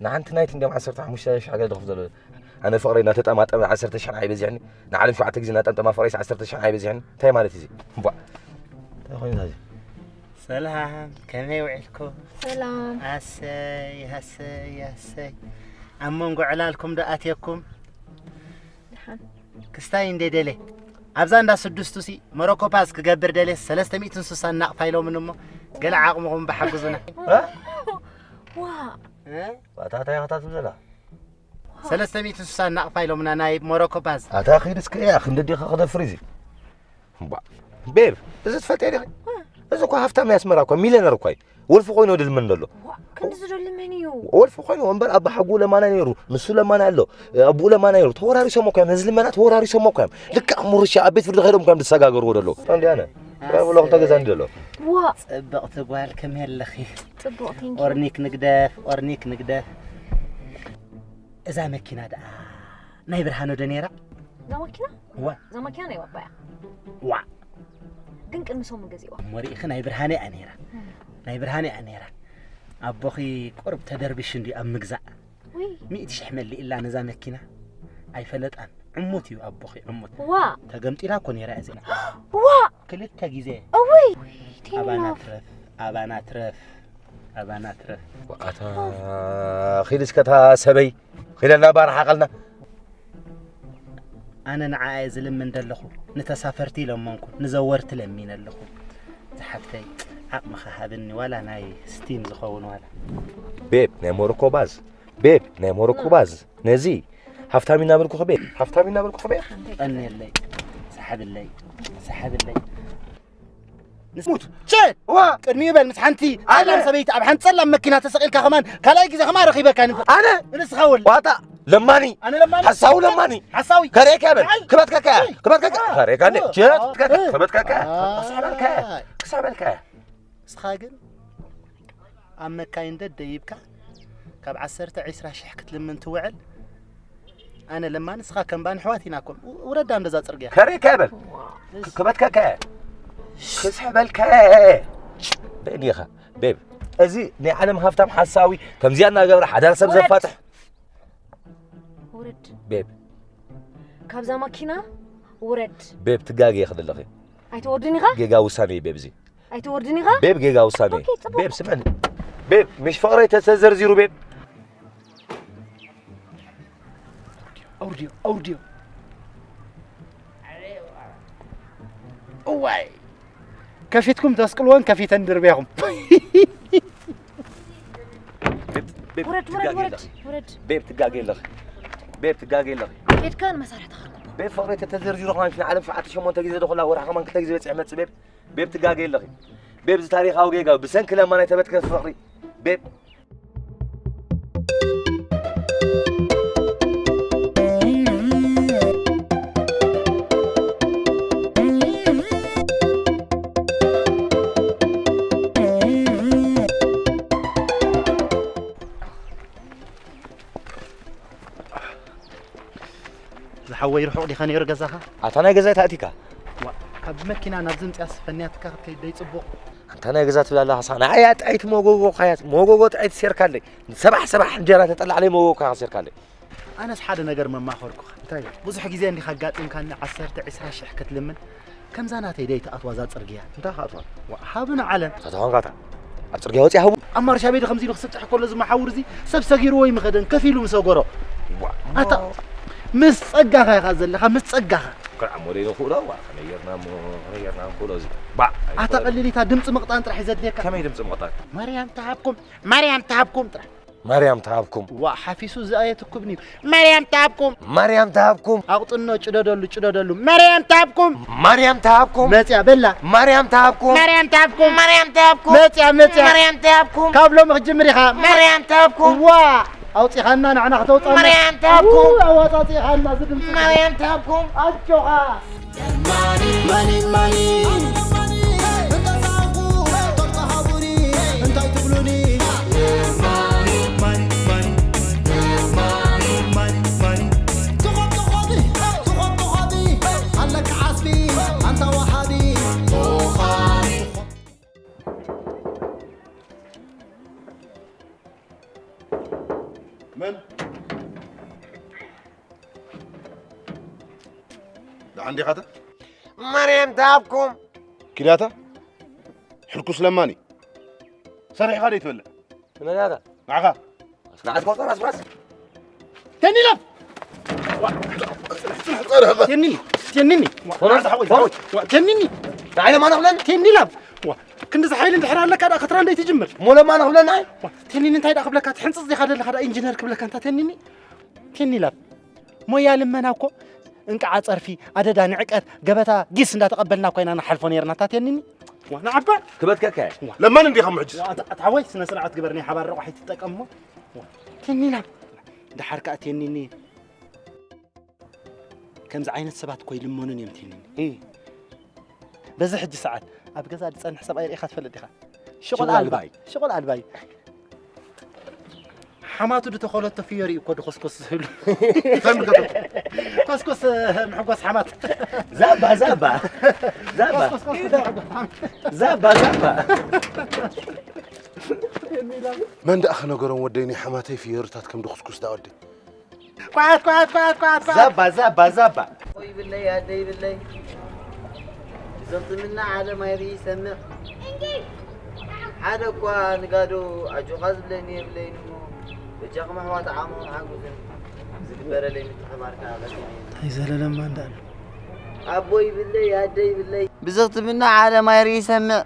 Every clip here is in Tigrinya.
ንሓንቲ ናይት እንዲያም ዓሰርተ ሓሙሽተ ሺሕ ገለ ድኽፍ ዘሎ። ኣነ ፍቕረይ እናተጠማጠመ ዓሰርተ ሺሕ ኣይበዚሕኒ። ንዓለም ሸውዓተ ግዜ እናጠምጠማ ፍቕረይስ ዓሰርተ ሺሕ ኣይበዚሕኒ። እንታይ ማለት እዩ እዚ? እምቧ። እንታይ ኮይኑ እዚ? ሰላም፣ ከመይ ውዒልኩም? ሰላም። ኣሰይ፣ ኣሰይ፣ ኣሰይ። ኣብ መንጎ ዕላልኩም ዶ ኣትየኩም? ደሓን። ክስታይ እንደ ደለ። ኣብዛ እንዳ ስድስቱ ሲ ሞሮኮ ፓዝ ክገብር ደለ ሰለስተ ሚእትን ስሳን ናቕፋ ኢሎምን እሞ ገለ ዓቕምኹም ብሓግዙና። እ? ዋ። እ? ዋታ እንታይ ኢኻ ትብል ዘላ? ሰለስተ ሚእትን ስሳን ናቕፋ ኢሎምና ናይ ሞሮኮ ፓዝ። ኣታ ኺድ እስከ እያ ክንደዲኻ ክደፍር እዚ። እምቧ። ቤብ፣ እዚ ትፈልጥዮ ዲኺ? እዚ እኮ ሃፍታም ናይ ኣስመራ እኮ፣ ሚልዮነር እኮ እዩ። ወልፊ ኮይኑ ድልምን ዘሎ። ዋ፣ ክንድዚ ዶ ልመን እዩ? ወልፊ ኮይኑ እምበር፣ ኣባ ሓጉ ለማና ነይሩ፣ ንሱ ለማና ኣሎ፣ ኣቡኡ ለማና ነይሩ። ተወራሪሶም እኮ እዮም፣ ነዚ ልመና ተወራሪሶም እኮ እዮም። ልክዕ ከም ውርሻ ኣብ ቤት ፍርዲ ከይዶም እኮ እዮም ዝሰጋገርዎ ዘለዉ። እንዲ ኣነ፣ ብሎ ክልተ ገዛ እንዲ ዘሎ። ዋ። ጽብቕቲ ጓል ከመይ ኣለኺ? ጽቡቕ፣ ቴንክ ዩ። ኦርኒክ ንግደፍ፣ ኦርኒክ ንግደፍ። እዛ መኪና ደኣ ናይ ብርሃነ ዶ ነይራ? እዛ ማኪና? ዋ። እዛ ማኪና ናይ ባባ እያ። ዋ። ግን ቅድሚ ሰሙን ገዚእዋ። እሞ ርኢኺ ናይ ብርሃነ እያ ነይራ። እም። ናይ ብርሃነ እያ ነይራ። ኣቦኺ ቁሩብ ተደርቢሹ እንድዩ ኣብ ምግዛእ። ውይ። ሚእቲ ሽሕ መሊእላ ነዛ መኪና። ኣይፈለጣን። ዕሙት እዩ ኣቦኺ፣ ዕሙት። ዋ። ተገምጢላ እኮ ነይራ እዚኣ። ዋ። ክልተ ግዜ። እውይ። ኣባና ቴሌኖር። ትረፍ፣ ኣባና ትረፍ፣ ኣባና ትረፍ። ኣታ ኺድ እስከ እታ ሰበይ ኺደና ባርሓቐልና። ኣነ ንዓኣ እየ ዝልምን ዘለኹ፣ ንተሳፈርቲ ኢለመንኩ፣ ንዘወርቲ ለሚነ ኣለኹ። ዝሓፍተይ ዓቕምኻ ሃብኒ፣ ዋላ ናይ ስቲም ዝኸውን ዋላ። ቤብ፣ ናይ ሞሮኮ ባዝ፣ ቤብ፣ ናይ ሞሮኮ ባዝ፣ ነዚ ሃፍታም ኢና በልኩኺ ቤብ፣ ሃፍታም ኢና በልኩኺ ቤብ። ቀንየለይ፣ ሰሓብለይ፣ ሰሓብለይ። ንስሙት። ሸ! ዋ! ቅድሚኡ በል ምስ ሓንቲ ኣነ! ጸላም ሰበይቲ ኣብ ሓንቲ ጸላም መኪና ተሰቒልካ ከማን ካልኣይ ግዜ ከማ ረኺበካ ንፍ-፣ ኣነ! ንስኻ ወል-፣ ዋታ ለማኒ! ኣነ ለማኒ? ሓሳዊ ለማኒ! ሓሳዊ! ከርእየካ በል! ኣይ! ክበትከካ! ኣይ! ክበትከካ! ኣይ! ከርእየካ እንዴ! ኣይ! ሸት! ኣይ! ክበትከካ! ኣይ! ክስዕበልካ! ክስዕበልካ! ንስኻ ግን ኣብ መካይን ደደይብካ ካብ ዓሰርተ ዒስራ ሽሕ ክትልምን ትውዕል። ኣነ ለማኒ ንስኻ ከም ባኒ ኣሕዋት ኢና እኮ። ው-፣ ውረዳ እንደዛ ጽርግያ። ከርእየካ በል። እስ- ክበትከካ። ክስሕበልካ። በእኒኻ። ቤብ። እዚ ናይ ዓለም ሃፍታም ሓሳዊ ከምዚኣ እናገበረ ሓዳር ሰብ ውረድ። ዘፋትሕ። ውረድ። ቤብ። ካብዛ ማኪና ውረድ። ቤብ ትጋገ ይኽእል ኣለኺ። ኣይትወርድን ኢኻ? ጌጋ ውሳኔ እዩ ቤብ እዚ። ኣይትወርድን ኢኻ? ቤብ ጌጋ ውሳኔ። ኦኬ፣ ጽቡቕ። ቤብ ስምዕኒ። ቤብ ምሽ ፍቕረይ ተተዘርዚሩ ቤብ። ኣውርድዮ፣ ኣውርድዮ። እዋይ። ከፊትኩም ተስቅልዎን ከፊተን ድርብያኹም። ቤብ፣ ቤብ፣ ውረድ፣ ውረድ፣ ትጋገ ውረድ፣ ኣለኺ። ውረድ። ቤብ ትጋገ ኣለኺ። ቤብ ትጋገ ኣለኺ። ኬድካ ንመሳርሕትኻ ርክቦ። ቤብ ፍቕረይ ተተዘርዚሩ ከማን ንዓለም ሸውዓተ ሸሞንተ ግዜ ዶ ከላ ወርሒ ከማን ክልተ ግዜ በጺሐ መጽእ ቤብ። ቤብ ትጋገ ኣለኺ። ቤብ እዚ ታሪኻዊ ጌጋ ብሰንኪ ለማናይ ተበትከ ፍቕሪ። ቤብ። ዝሓወይ ርሑቕ ዲኻ ነይሩ ገዛኻ? ኣታ ናይ ገዛይ ተኣቲካ? ዋ፣ ካብ መኪና ናብዚ ምጽያስ ፈንያትካ ክትከይድ ደይ ጽቡቕ። ኣንታ ናይ ገዛ ትብል ኣለኻ ሳቕ። ንዓይ ጥዕይቲ መጎጎ ካያት፣ መጎጎ ጥዕይቲ ሴርካለይ። ሰባሕ ሰባሕ እንጀራ ተጠላዕለይ መጎጎ ካያ ሴርካለይ። ኣነስ ሓደ ነገር መማኸርኩኻ። እንታይ? ብዙሕ ግዜ እንዲኻ ኣጋጢምካኒ ዓሰርተ ዒስራ ሽሕ ክትልምን ከምዛ ናተይ ደይ ትኣትዋ እዛ ጽርግያ። እንታይ ክኣትዋ? ዋ፣ ሃብና ዓለም። ተተዋንካታ። ኣብ ጽርግያ ወጺኣ ሃቡ። ኣብ ማርሻ ቤት ከምዚ ኢሉ ክስጥሕ ከሎ ዝመሓውር እዚ ሰብ ሰጊርዎ ይምኸደን ከፊሉ ምሰጎሮ። ዋ፣ ኣታ፣ እሞ ምስ ጸጋኻ ኢኻ ዘለኻ፣ ምስ ጸጋኻ። ክርዓሞ ደይ ንኽእሎ፣ ዋ፣ ከመይ ጌርና እሞ፣ ከመይ ጌርና ንኽእሎ እዚ። ባዕ፣ ኣታ ኣይኮነን። ቀሊሊታ ድምጺ ምቕጣን ጥራሕ እዩ ዘድልየካ። ከመይ ድምጺ ምቕጣን? ማርያም ትሃብኩም፣ ማርያም ትሃብኩም ጥራሕ። ማርያም ትሃብኩም። ዋ፣ ሓፊሱ ዝኣየትኩብኒ እዩ። ማርያም ትሃብኩም። ማርያም ትሃብኩም። ኣቕጥኖ፣ ጭደደሉ፣ ጭደደሉ። ማርያም ትሃብኩም። ማርያም ትሃብኩም። መጽያ በላ። ማርያም ትሃብኩም። ማርያም ትሃብኩም። ማርያም ትሃብኩም። መጽያ፣ መጽያ። ማርያም ትሃብኩም። ካብ ሎሚ ክትጅምር ኢኻ። ማርያም ትሃብኩም። ዋ፣ ኣውጺኻና ንዓና ከተውጻና። ማርያም ትሃብኩም። ው፣ ኣዋጻጺኻና ዝድምጽ። ማርያም ትሃብኩም። ኣጆኻ። ማኒ፣ ማኒ፣ እንተሳቑ፣ ቅርጺ ሃቡኒ፣ እንታይ ትብሉኒ? ማኒ፣ ማኒ፣ ማኒ፣ ማኒ፣ ማኒ፣ ማኒ። ትኾብትኾቢ፣ ትኾብትኾቢ፣ ኣለካ ዓስቢ፣ ኣንታ ወሃቢ። ቶኻ። መን? ደሓን ዲኻታ? ማርያም ትሃብኩም። ኪዳታ? ሕልኩስ ለማኒ። ሰሪሕኻ ደይትበልዕ? ንመን እያ እታ? ንዓኻ። ንዓኻ ትቆጸር ኣስባስ? ተኒላ! ተኒኒ! ተኒኒ! ተኒኒ! ንዓይ ለማኒ ክብለኒ? ተኒላ! ዋ፣ ክንዲ ዝሓይል እንድሕር ኣለካ ደኣ ክትራ እንደይ ትጅምር? እሞ ለማኒ ክብለኒ ኣይ? ዋ፣ ተኒኒ እንታይ ደኣ ክብለካ? ትሕንጽጽ ዲኻ ዘለኻ ደኣ ኢንጂነር ክብለካ እንታ ተኒኒ? ተኒላ! ሞያ ልመና እኮ እንቃዓ ጸርፊ፣ ኣደዳ ንዕቀት፣ ገበታ ጊስ እንዳተቐበልና እኮ ኢና ንሓልፎ ነይርና፣ እታ ተኒኒ። ዋ፣ ንዓባ! ክበትከካ እየ። ዋ። ለማኒ እንዲኻ እሞ ሕጅስ? ዋ፣ ኣታ፣ ኣታ ሓወይ፣ ስነ ስርዓት ግበር፣ ናይ ሓባር ረቑሒ ትጠቀም እሞ። ዋ፣ ተኒና። ደሓር ከኣ ተኒኒ። ከምዚ ዓይነት ሰባት እኮ ይልመኑን እዮም ተኒኒ። እም። በዚ ሕጂ ሰዓት ኣብ ገዛ ዝጸንሕ ሰብኣይ ርኢኻ ትፈልጥ ዲኻ? ሽቑል ሽቑል ኣልባ። ኣልባይ። ሽቑል ኣልባይ። ሓማቱ ዝተኸለቶ ፍዮሪ እኮ ድኾስኮስ ዝህሉ። ከስኮስ፣ ምሕጓስ ሓማት። ዛባ፣ ዛባ። ዛባ። ከስኮስ፣ ከስኮስ፣ ምሕጓስ ሓማት። ዛባ፣ ዛባ። መን ደኣ ክነገሮም ወደይ፣ ናይ ሓማተይ ፍዮሪታት ከም ድኹስኩስ ደኣ ወደይ። ኳት፣ ኳት፣ ኳት፣ ኳት፣ ኳት። ዛባ፣ ዛባ፣ ዛባ። ኣቦ ይብለይ፣ ኣደ ይብለይ። ብዘኽትምና ዓለም ኣይርኢ ይሰምዕ። ሓደ እኳ ንጋዶ ኣጆኻ ዝብለኒ የብለይን እሞ፣ በጃኹም ኣሕዋት ዓቕምኹም ሓግዙኒ። ዝግበረለይ ምትሕብባርካ ኣቐዲመ። እንታይ ዘለለማ እንዳኣሉ። ኣቦ ይብለይ፣ ኣደ ይብለይ። ብዘኽትምና ዓለም ኣይርኢ ይሰምዕ።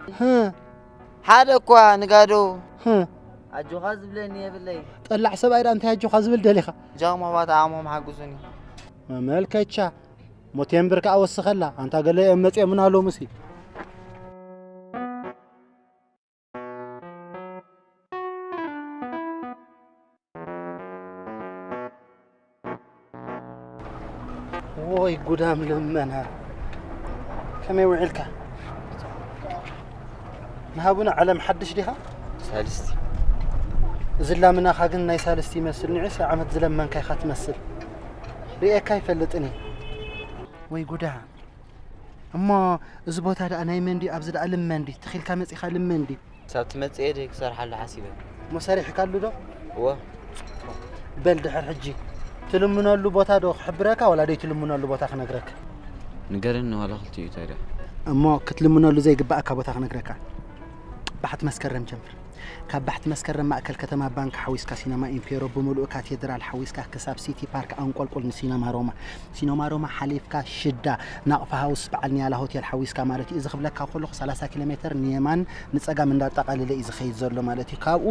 ሓደ እኳ ንጋዶ። ኣጆኻ ዝብለኒ የብለይ። ጠላዕ ሰብኣይ ደኣ እንታይ ኣጆኻ ዝብል ደሊኻ? ጃም ኣሕዋት ዓቕምኹም ሓግዙኒ። መመልከቻ። ሞቴምብር ከኣ ወስኸላ። ኣንታ ገለ እዮም መጺኦምና ሎምሲ። ወይ ጉዳም ልመና። ከመይ ውዒልካ? ንሃቡና ዓለም ሓድሽ ዲኻ? ሳልስቲ። እዚ ላምናኻ ግን ናይ ሳልስቲ ይመስል። ንዑስ ዓመት ዝለመንካ ኢኻ ትመስል። ርእየካ ኣይፈልጥን እየ። ወይ ጉዳ። እሞ እዚ ቦታ ደኣ ናይ መን ድዩ? ኣብዚ ደኣ ልመን ድዩ? ተኺልካ መጺኻ ልመን ድዩ? ክሳብ ትመጽእ እየ ድየ ክሰርሓሉ ሓሲበ። እሞ ሰሪሕካሉ ዶ? እወ። በል ድሕር ሕጂ ትልምነሉ ቦታ ዶ ክሕብረካ ዋላ ደይትልምነሉ ቦታ ክነግረካ? ንገረኒ ዋላ ክልቲኡ እንታይ ደኣ? እሞ ክትልምነሉ ዘይግባኣካ ቦታ ክነግረካ። ባሕቲ መስከረም ጀምር። ካብ ባሕቲ መስከረም ማእከል ከተማ ባንክ ሓዊስካ ሲነማ ኢምፔሮ ብምሉኡ ካቴድራል ሓዊስካ ክሳብ ሲቲ ፓርክ ኣንቆልቁል ንሲነማ ሮማ። ሲነማ ሮማ ሓሊፍካ ሽዳ ናቕፋ ሃውስ በዓል ኒያላ ሆቴል ሓዊስካ ማለት እዩ። እዚ ክብለካ ከለኹ ሰላሳ ኪሎ ሜተር ንየማን ንጸጋም እንዳጠቓለለ እዩ ዝኸይድ ዘሎ ማለት እዩ። ካብኡ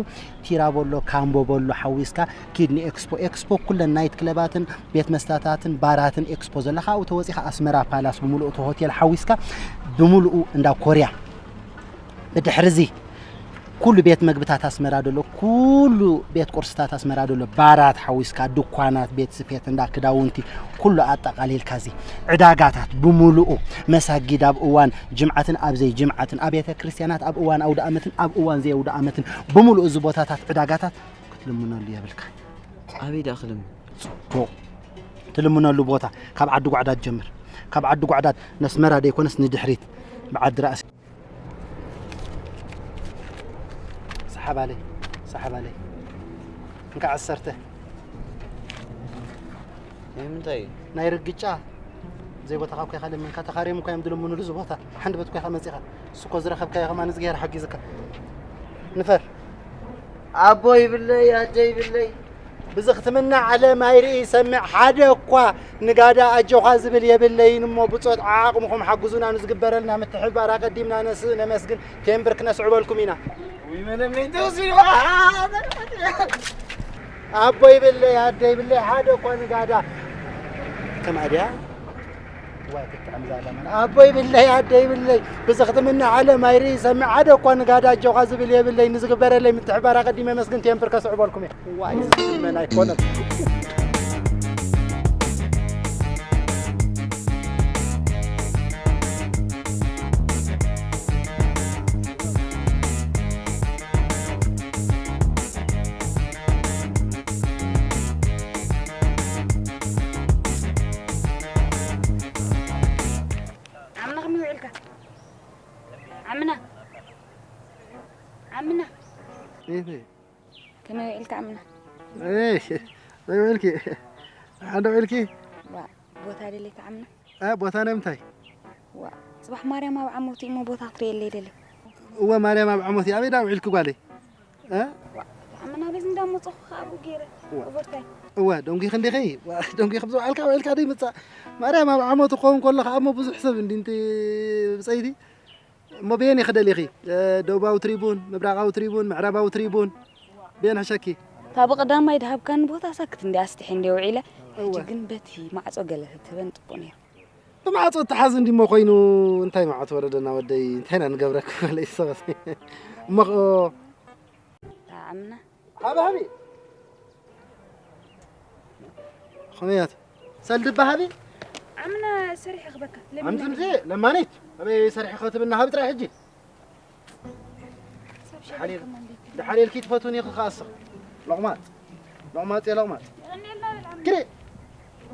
ቲራቦሎ፣ ካምቦቦሎ ሓዊስካ ኪድኒ ኤክስፖ፣ ኤክስፖ ኩለን ናይት ክለባትን ቤት መስተታትን ባራትን ኤክስፖ ዘላ። ካብኡ ተወጺኻ ኣስመራ ፓላስ ብምሉኡ እቲ ሆቴል ሓዊስካ ብምሉኡ እንዳ ኮርያ። ብድሕሪ እዚ ኩሉ ቤት መግብታት ኣስመራ ደሎ፣ ኩሉ ቤት ቁርስታት ኣስመራ ደሎ፣ ባራት ሓዊስካ፣ ድኳናት፣ ቤት ስፌት፣ እንዳ ክዳውንቲ፣ ኩሉ ኣጠቓሊልካ እዚ ዕዳጋታት ብምሉኡ፣ መሳጊድ ኣብ እዋን ጅምዓትን ኣብ ዘይጅምዓትን፣ ኣብያተ ክርስቲያናት ኣብ እዋን ኣውደ ኣመትን ኣብ እዋን ዘይ ኣውደ ኣመትን፣ ብምሉኡ እዚ ቦታታት ዕዳጋታት ክትልምነሉ የብልካ። ኣበይ ደኣ ክልምን? ጽቡቕ። ትልምነሉ ቦታ ካብ ዓዲ ጓዕዳድ ጀምር። ካብ ዓዲ ጓዕዳድ ነስመራ ደይኮነስ ንድሕሪት ብዓዲ ራእሲ። ሰሓባለይ፣ ሰሓባለይ። እንካ ዓሰርተ። ናይ ምንታይ እዩ? ናይ ርግጫ። ዘይቦታኻ እኮ ኢኻ ለሚንካ፣ ተኻርዮም እኮ እዮም ዝልምኑሉ እዚ ቦታ። ሓንደበት እኮ ኢኻ መጺኻ። እሱ እኮ ዝረኸብካዮ ከማን እግዚኣብሔር ሓጊዝካ። ንፈር። ኣቦ ይብለይ፣ ኣደ ይብለይ። ብዝኽትምና ዓለም ኣይርኢ ይሰምዕ ሓደ እኳ ንጋዳ ኣጆኻ ዝብል የብለይን እሞ ብጾት ዓቕምኹም ሓግዙና፣ ንዝግበረልና ምትሕብባር ኣቐዲምና ነስ-፣ ነመስግን። ቴምብር ክነስዕበልኩም ኢና። ውይ፣ መለመይ ተወሲኑ። ኣቦ ይብለይ፣ ኣደ ይብለይ፣ ሓደ እኳ ንጋዳ። ከምኣ ድያ? ዋይ፣ ክትጥዕም እዛ ለመና። ኣቦ ይብለይ፣ ኣደ ይብለይ፣ ብዝኽትምና ዓለም ኣይርኢ ይሰምዕ ሓደ እኳ ንጋዳ ኣጆኻ ዝብል የብለይ። ንዝግበረለይ ምትሕባር ኣቐዲመ መስግን ቴምብር ከስዕበልኩም እየ። ዋይ፣ ዝስመን ኣይኮነን። ዓምና ከመይ ውዒልካ? ዓምና? ዓምና? እህ። ከመይ ውዒልካ ዓምና? እይ፣ ደው ኢልኪ። ሓዶ ኢልኪ። ዋ፣ ቦታ ደለይ ተዓምና። እ፣ ቦታ ናይ ምንታይ? ዋ፣ ጽባሕ ማርያም ኣብ ዓመቱ እሞ ቦታ ክትርእየለይ ደለ። እወ፣ ማርያም ኣብ ዓመቱ ኣበይ ዳ ውዒልኪ ጓለይ? እ? ተዓምና ቤት እንዳመጽኹ ከኣ ኣብኡ ገይረ። ዋ። ኦቨርታይ። እወ፣ ደንጊኺ እንዲኺ? ዋ፣ ደንጊኺ ብዝውዓልካ ውዒልካ ደይ ምጻእ። ማርያም ኣብ ዓመቱ ክኸውን ከሎ ከኣ እሞ ብዙሕ ሰብ እንዲ እንቲ ብጸይቲ። እሞ በየን ኢኺ ደሊኺ? እ፣ ደቡባዊ ትሪቡን፣ ምብራቓዊ ትሪቡን፣ ምዕራባዊ ትሪቡን። በየን ሕሸኪ? እታ ብቐዳማይ ድሃብካኒ ቦታ ሳክት እንዲ ኣስጢሐ እንዲ ውዒለ። ሕጂ እወ። ግን በቲ ማዕጾ ገለ ተትህበን ጽቡቕ ነይሩ። ብማዕጾ ተሓዝ እንዲሞ ኮይኑ እንታይ መዓት ወረደና ወደይ፣ እንታይ ኢና ንገብረካ ማለት እዩ ሰበስ። እሞ ኸ- ተዓምና። ሃቢ ሃቢ። ኸመያት? ሰልዲ ሃቢ? ዓምና ሰሪሐ ክበካ። ኣምዚ ምዚ ለማኒት። ኣበይ ሰሪሐ ክትብና ሃቢ ጥራይ ሕጂ። ደሓን ኢልኪ ትፈትውኒ ኢኺ ከኣስኽ። ሎቕማጽ። ሎቕማጽ እየ ሎቕማጽ። ግደ።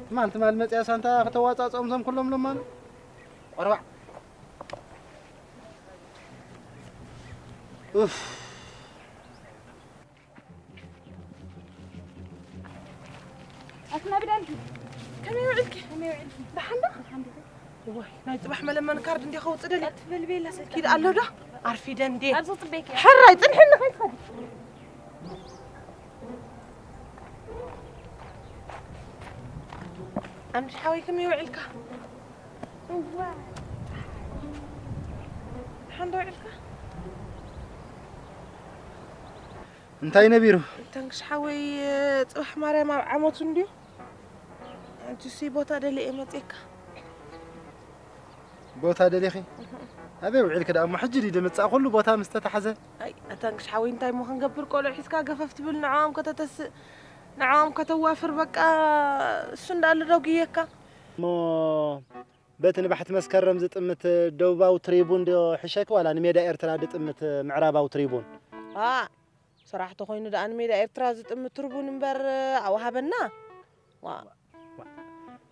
ትማል ትማል መጽያ ሳንታ ከተዋጻጽኦም ዞም ኩሎም ለማኑ። ቆርባዕ። ኡፍ። ኣትና ብዳልኪ። ከመይ ውዕልኪ? ከመይ ውዕልኪ? ደሓን ዶ? ደሓን ዶ? እዋይ፣ ናይ ጽባሕ መለመኒ ካርድ እንዲያ ከውጽእ ደልየ። ቀልጥፍ በሊ ቤላ ሰልጣን። ኪድ ኣሎ ዶ? ኣርፊደ እንዴ? ኣብዚ ጽበይኪ እያ። ሕራይ፣ ጽንሕኒ ከይትኸዲ። ኣምሽ ሓወይ ከመይ ውዕልካ? እዋይ። ደሓን ዶ ውዕልካ? እንታይ ነቢሩ? ተንክሽ ሓወይ፣ ጽባሕ ማርያም ኣብ ዓመቱ እንድዩ። ሕጂሲ ቦታ ደልየ እየ መጺእካ። ቦታ ደሊኺ? ኣበይ ውዒልኪ ደኣ እሞ ሕጂ ድዩ ድምጻእ ኩሉ ቦታ ምስ ተታሕዘ? ኣይ፣ ኣታ እንክሽ ሓወይ እንታይ እሞ ክንገብር፣ ቆልዑ ሒዝካ ገፈፍ ትብል፣ ንዕኦም ከተተስእ፣ ንዕኦም ከተዋፍር፣ በቃ እሱ እንዳኣለ ደጉየካ። እሞ በቲ ንባሕቲ መስከረም ዝጥምት ደቡባዊ ትሪቡን ዶ ሕሸኪ ዋላ ንሜዳ ኤርትራ ድጥምት ምዕራባዊ ትሪቡን? ዋ፣ ስራሕ ተኾይኑ ደኣ ንሜዳ ኤርትራ ዝጥምት ትርቡን እምበር ኣውሃበና። ዋ።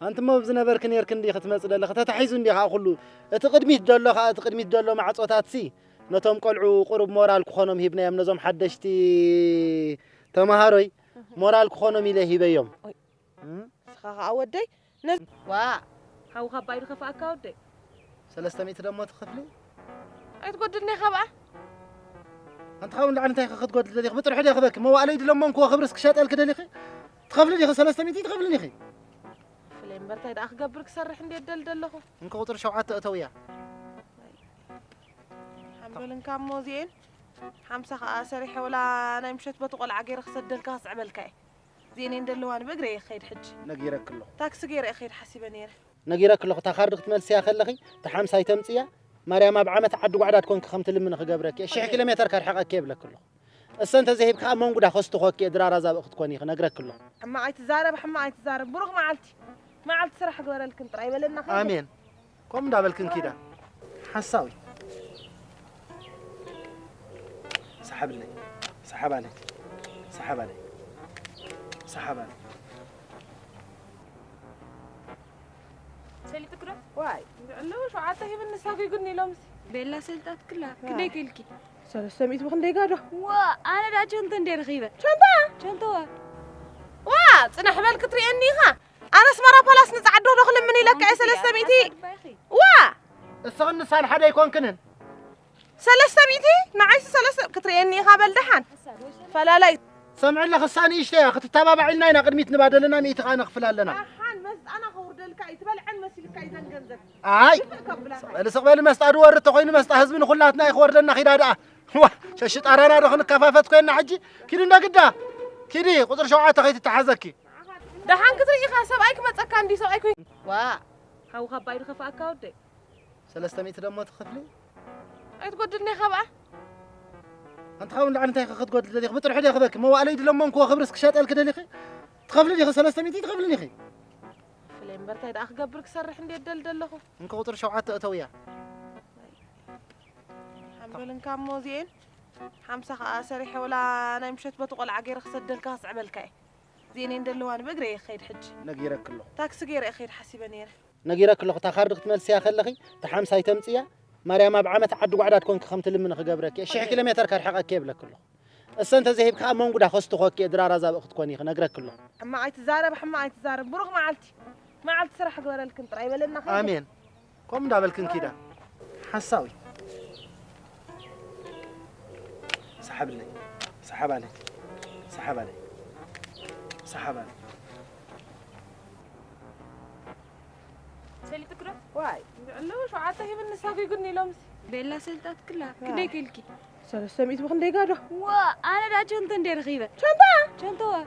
ኣንቲ እሞ ኣብዚ ነበርኪ ኔርኪ እንዲኺ ክትመጺ ደለኺ፣ ተታሒዙ እንዲኺ ኩሉ። እቲ ቅድሚት ደሎ ከኣ፣ እቲ ቅድሚት ደሎ ማዕጾታትሲ ነቶም ቆልዑ ቁሩብ ሞራል ክኾኖም ሂብናዮም፣ ነዞም ሓደሽቲ ተማሃሮይ ሞራል ክኾኖም ኢለ ሂበዮም። ኦይ። እም? ንስኻ ከኣ ወደይ፣ ነዚ ዋ፣ ሓውኻ ኣባይ ድኸፍኣካ ወደይ። ሰለስተ ሚእቲ ደሞ ትኸፍሊ? ኣይትጎድልኒ ኢኻ ብኣ። ኣንቲ ካብኡ ንላዕሊ እንታይ ኢኺ ክትጎድሊ ደሊኺ? ብጥርሑ ዲኺ ክበኪ? መዋእለይ ድለሞ እንኮ ክብርስ ክሸጠልኪ ደሊኺ? ትኸፍሊ ዲኺ? ሰለስተ ሚእቲ ትኸፍሊ ዲኺ? ፍለይ እምበር እንታይ ደኣ ክገብር ክሰርሕ እንዴ ደል ደለኹ። እንኮ ቁጽሪ ሸውዓተ እተውያ። ሓምበል እንካ እሞ እዚኤን ሓምሳ ከኣ ሰሪሐ ወላ ናይ ምሸት በቲ ቆልዓ ገይረ ክሰደልካ ክስዕበልካ እየ። እዚኤን እየን ደለዋኒ ብእግረ እየ ክኸይድ ሕጂ። ነጊረኪ ኣለኹ። ታክሲ ገይረ እየ ክኸይድ ሓሲበ ነይረ። ነጊረኪ ኣለኹ። እታ ካርድ ክትመልስያ ከለኺ፣ እታ ሓምሳይ ተምጽያ፣ ማርያም ኣብ ዓመት ዓዲ ጓዕዳ ትኮንኪ ከም ትልምኒ ክገብረኪ እየ። ሽሕ ኪሎ ሜተር ከርሕቀኪ እየ ይብለኪ ኣለኹ። እሰ እንተዘይሂብኪ ከኣ መንጉዳ ከስትኾኪ እየ፣ ድራራ ዛብእ ክትኮኒ ኢኺ፣ ነግረኪ ኣለኹ። ሕማቕ ኣይትዛረብ፣ ሕማቕ ኣይትዛረብ። ብሩኽ መዓልቲ፣ መዓልቲ ስራሕ ግበረልክን ጥራይ በለና። ከይደ። ኣሜን። ከምኡ እንዳበልክን ኪዳ። ሓሳዊ። ሰሓብለይ፣ ሰሓባለይ፣ ሰሓባለይ፣ ሰሓባለይ። ሰሊጥክ ዶ? ዋይ፣ ኣለዉ ሸውዓተ ሂብኒ ሰጒጉኒ ኢሎምሲ። ቤላ ሰልጣትክላ፣ ክንደይ ክልኪ? ሰለስተ ሚእቲ ብኽንደይ ጋዶ? ዋ፣ ኣነ ደኣ ቸንቶ እንደ ረኺበ። ቸንታ? ቸንቶዋ። ዋ፣ ጽናሕ በል ክትርእየኒ ኢኻ። ኣነ ኣስመራ ፓላስ ንጻዕዶ ዶ ክልምን ኢለካ እየ ሰለስተ ሚእቲ። ዋ! እሰኽን ንሳን ሓደ ኣይኮንክንን። ሰለስተ ሚእቲ? ንዓይሲ ሰለስተ ክትርእየኒ ኢኻ በል ደሓን። ፈላላይ። ሰምዕለ ክሳ ንእሽተያ ክትተባባዕ ኢልና ኢና ቅድሚት ንባደልና ሚእቲ ኸኣ ነኽፍል ኣለና። ኣሓን መስጣና ከውርደልካ እዩ ትበልዐን መሲልካ እዩ ዘን ገንዘብ። ኣይ ከብላ። በሊ ስቕ በሊ መስጣ ድወርድ ተኾይኑ መስጣ ህዝቢ ንኹላትና እዩ ክወርደና ኺዳ ደኣ። ዋ ሸሽጣራና ዶ ክንከፋፈት ኮይና ሕጂ? ኪዲ እንዳ ግዳ። ኪዲ ቁጽሪ ሸውዓተ ከይትተሓዘኪ። ደሓን ክትርኢ ኢኻ ሰብኣይ ክመጸካ እንዲ ሰብኣይ ኮይ። ዋ ሓውኻ ኣባይ ድኸፍኣካ ወደይ። ሰለስተ ሚእቲ ደሞ ትኸፍሊ? ኣይትጎድልኒ ኢኻ ብኣ። ኣንቲ ካብኡ ንላዕሊ እንታይ ኢኺ ክትጎድሊ ደሊኺ? ብጥርሑ ዲኺ ክበኪ? መዋእለይ ድለሞ እንኮ ክብርስ ክሸጠልኪ ደሊኺ? ትኸፍሊ ዲኺ? ሰለስተ ሚእቲ ትኸፍሊ ዲኺ? ፍለይ እምበር እንታይ ደኣ ክገብር ክሰርሕ እንዴት ደል ደለኹ? እንኮ ቁጽሪ ሸውዓተ እተውያ። ሓምበል እንካ እሞ እዚኤን ሓምሳ ኸኣ ሰሪሐ ወላ ናይ ምሸት በቲ ቆልዓ ገይረ ክሰደልካ ክስዕበልካ እየ። እዚኤን እየን ደለዋኒ ብእግረ እየ ክኸይድ ሕጂ። ነጊረኪ ኣለኹ። ታክሲ ገይረ እየ ክኸይድ ሓሲበ ነይረ። ነጊረኪ ኣለኹ። እታ ካርድ ክትመልስያ ከለኺ እታ ሓምሳይ ተምጽያ ማርያም ኣብ ዓመት ዓዲ ጓዕዳ ትኮንኪ ከም ትልምኒ ክገብረኪ እየ። ሽሕ ኪሎ ሜተር ከርሕቀኪ እየ ይብለኪ ኣለኹ። እሰ እንተዘይሂብካ ኣብ መንጉዳ ከስትኾኪ እየ ድራራ ዛብእ ክትኮኒ ክነግረኪ ኣለኹ። ሕማቕ ኣይትዛረብ፣ ሕማቕ ኣይትዛረብ። ብሩኽ መዓልቲ፣ መዓልቲ ስራሕ ግበረልክን ጥራይ በለና ኸይደ። ኣሜን። ከምኡ እንዳበልክን ኪዳ። ሓሳዊ። ሰሓብለይ። ሰሓባለይ። ሰሓባለይ። ሰሓባለይ። ሰሊጥክ ዶ? ዋይ፣ ኣለዉ ሸውዓተ ሂብን ንሳ ጒጉኒ ኢሎምሲ። ቤላ ሰልጣትክላ፣ ዋ። ክንደይ ከልኪ? ሰለስተ ሚእቲ ብኽንደይ ጋዶ? ዋ፣ ኣነ ዳ ቸንቶ እንዴ ረኺበ። ቸንታ? ቸንቶ ዋ።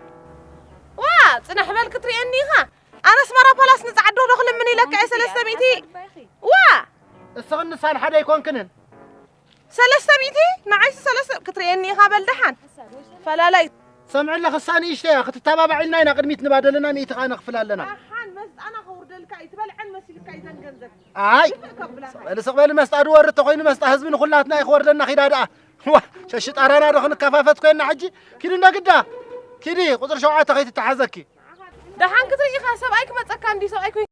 ዋ፣ ጽናሕ በል ክትርእየኒ ኢኻ። ኣነ ኣስመራ ፓላስ ንጻዕዶ ዶ ክልምን ኢለካ እየ ሰለስተ ሚእቲ። ዋ! እስኽን ንሳን ሓደ ኣይኮንክንን። ሰለስተ ሚእቲ ንዓይሲ ሰለስተ ክትርእየኒ ኢኻ በል ደሓን። ፈላላይ። ሰምዕለ ክሳ ንእሽተያ ክትተባባዕ ኢልና ኢና ቅድሚት ንባደልና ሚእቲ ኸዓ ነኽፍል ኣለና። ደሓን መስጣና ከውርደልካ እዩ ትበልዐን መሲልካ እዩ ዘን ገንዘብ። ኣይ! ይፍእ ከብላኻ። ስቕ በሊ ስቕ በሊ መስጣ ድወርድ ተኾይኑ መስጣ ህዝቢ ንኹላትና እዩ ክወርደና ኺዳ ደኣ። ዋ! ሸሽጣራና ዶ ክንከፋፈት ኮይና ሕጂ? ኪዲ እንደ ግዳ። ኪዲ ቁፅሪ ሸውዓተ ከይትተሓዘኪ። ደሓን ክትርኢ ኢኻ ሰብኣይ ክመፀካ እንዲ ሰብኣይ ኮይ